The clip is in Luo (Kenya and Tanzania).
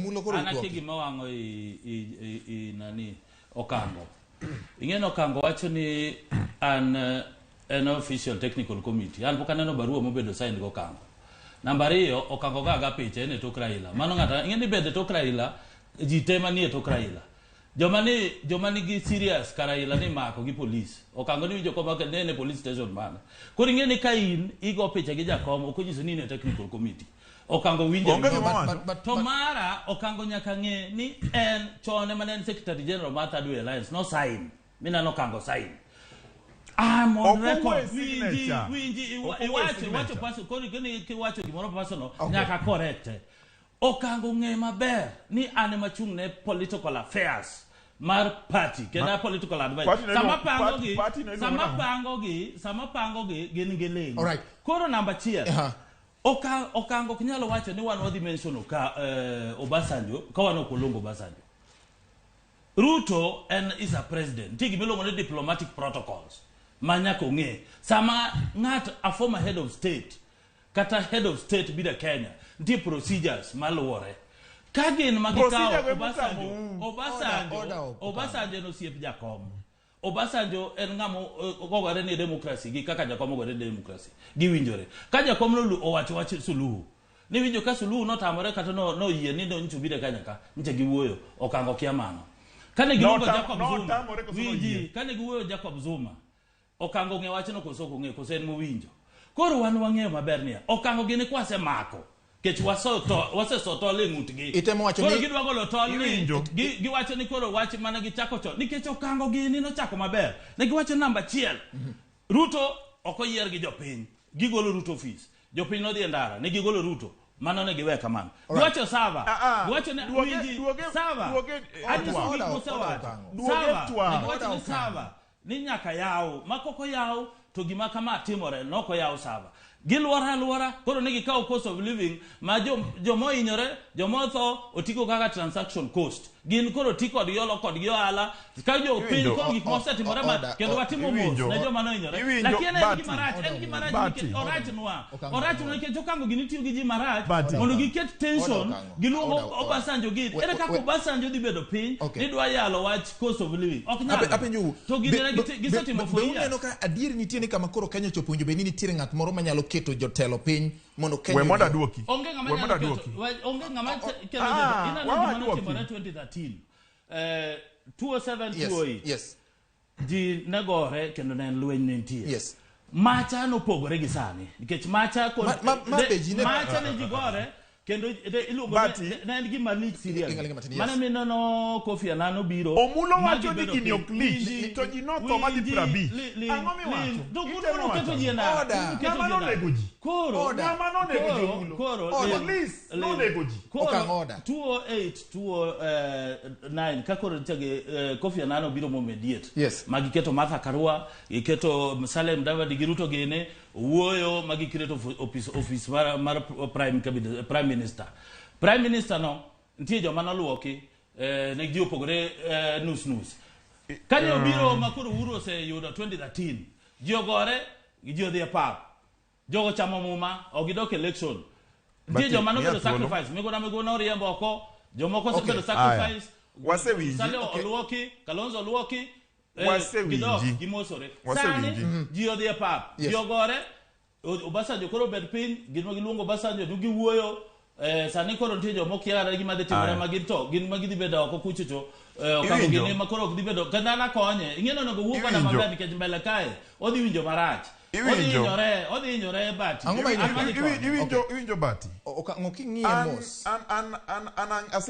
Omulo koro An akia dwoki. gima wang'o i nani Okango. Ing'e ni Okango wacho ni an en official technical committee. An pok aneno barua mobedo signed gi Okango. Namba ariyo, Okango ga aga picha en e tok Raila. Mano ng'ato ing'e ni bende tok Raila ji te manie tok Raila. Joma nigi serious ka Raila ni mako gi police. Okango ni winjo koma ne en e police station mane. Koro ing'e ni ka in igo picha gi jakom ok onyiso ni in e technical committee. Okango winjo. Onge No, gima but, wacho. but, To but, mara Okango nyaka ng'e ni en chon ema ne en Secretary General mar Third Way Alliance no sign. Mineno Okango sign. I'm on Ok record. owuoye Winji, signature. winji, Ok owuoye iwacho, signature. iwacho personal, koro kini kiwacho gimoro personal, Okay. nyaka correct. Okango ng'e maber ni an ema chung' ne political affairs mar party kendo a political advice. Party ne Sama iluongo- pango party- gi, party ne iluongo sama nang'o? pango gi, sama pango gi gin gi ling. Alright. Koro namba achiel. Aha. Okango ok nyal wacho ni wan wadhi mention ka Obasanjo ka wan ok waluongo Obasanjo. Ruto en is a president. Nitie gima iluongo ni diplomatic protocols ma nyaka ong'e. Sama ng'at a former head of state kata head of state biro e Kenya, nitie procedures maluwore. Ka gin ma gikawo Procedure go Obasanjo, emotamou. Obasanjo, Order, order, Obasanjo en osiep jakom. Obasanjo en ng'ama ogore ni democracy gi kaka jakom ogore ni democracy. Giwinjore. Ka jakom nolu owacho wach Suluhu. Ni winjo ka Suluhu notamore kata no noyie ni nonyiso biro e Kenya ka, nyicha giwuoyo, Okango kia mano. Kane giluongo Jacob Zuma, Notamore koso winji, noyie? kane giwuoyo Jacob Zuma, Okango ong'e wachno koso ok ong'e koso en mowinjo. Koro wan wang'eyo maber niya, Okango gini kwasemako, kech waseso tol e ng'utgi. Itemo wacho Koro ni- gidwa golo tol ni, Iwinjo. giwacho ni koro wach mana gichako chon. Nikech Okango gini nochako maber. Ne giwacho namba achiel, Ruto ok oyier gi jopiny. Gigolo Ruto ofis. Jopiny nodhi e ndara, ne gigolo Ruto. Mano ne giwe kamano. Giwacho Sava. Ah, ah. Giwacho ni winji, Sava. Duoge, Anyiso twak. gik Order, mosewacho. order, Okango. Duoge Sava. twak. Ne giwacho ni Order, Okango. Sava. Ni nyaka yaw, ma kok oyaw to gima kama timore, nok oyaw Sava. Giluora aluora, koro ne gikawo cost of living ma joma ohinyore, joma otho otigo kaka transaction cost. Gin koro ti kodgi olo kodgi ohala, ka jopiny Iwinjo. koro gik mosetimore ma Order, kendo watimo mos Iwinjo. ne joma nohinyore. Iwinjo, Lakini en Bati. gima rach, en gima rach Bati. nikech orachnwa. Okango. Orachnwa nikech Okango gini tiyo gi ji marach Bati. mondo giket tension, Order, Okango. giluongo Order, order. Obasanjo gini. Ere kaka Obasanjo dhi bedo piny Okay. ni dwa yalo wach cost of living? Ok nyal. Apenjou. To gini ne gisetimo for Be years. uneno ka adier nitie ni kama koro Kenya ochopo winjo bed ni nitiere ng'at moro manyalo keto jotelo piny mondo Kenya We mondo oyie? aduoki. Onge ng'ama We mondo nyalo aduoki. keto, onge ng'ama kelo Ah, jotelo. Ineno wa gima aduoki. notimore 2013. 207 Yes, 208. yes. Ji ne gore kendo ne en lweny ne nitie. Yes. Macha nopogore gi sani nikech macha kod Ma be ji ne- macha ne ji gore kendo iluongo Bati. ne en gima lich serious. Ling' aling' matin, yes. Mane mineno Kofi Annan obiro. Omulo ma wacho ni gibedo gini piny. ok lich, Winji, to ji notho madhi winji, 50. ling, Ang'o miwacho? ling. To Itemo koro wacho uketo ji e ang'o? ndara. Order. Uketo ji e Ng'ama ndara. nonego ji? Koro Order. Ng'ama nonego ji koro Omulo? koro Order. ling, Police ling. nonego ji. Koro Okang' order. 208 209 ka koro nitie gi Kofi Annan obiro mo mediate. Yes. Ma giketo Martha Karua, giketo Musalia Mudavadi gi Ruto gini, owuoyo ma giketo office mar prime cabinet, prime minister. Prime minister no nitie joma noluoki ne ji opogore nus nus. Kane obiro ma koro Uhuru oseyudo 2013, ji ogore, ji odhi e pap. Jogo chamo muma, ok gidok election. Nitie Bati, joma miya nobedo thuolo. sacrifice, Miguna Miguna oriembo oko, jomoko osebedo Okay. sacrifice. Wasewinji. Musalia Okay. oluoki, Kalonzo oluoki, Wasewinji. gidok, gimosore. Wasewinji. Sani ji odhi e pap, Yes. ji ogore, Obasanjo koro obet piny, gin ma giluongo Obasanjo to giwuoyo. Sani koro nitie joma okia kata gima dhi timore Aya. ma gin to gin ma gidhi bedo oko kuchocho. Okango Iwinjo? gini ma koro ok dhi bedo kendo an akonye. Ing'e ni onego wuo koda Iwinjo? maber nikech mbele kae odhi winjo marach. Odhi Iwinjo? hinyore, odhi hinyore Bati. Ang'o ma An hinyo? madhi konye. Iwinjo Bati. Okango king'iye An mos. an an an an ase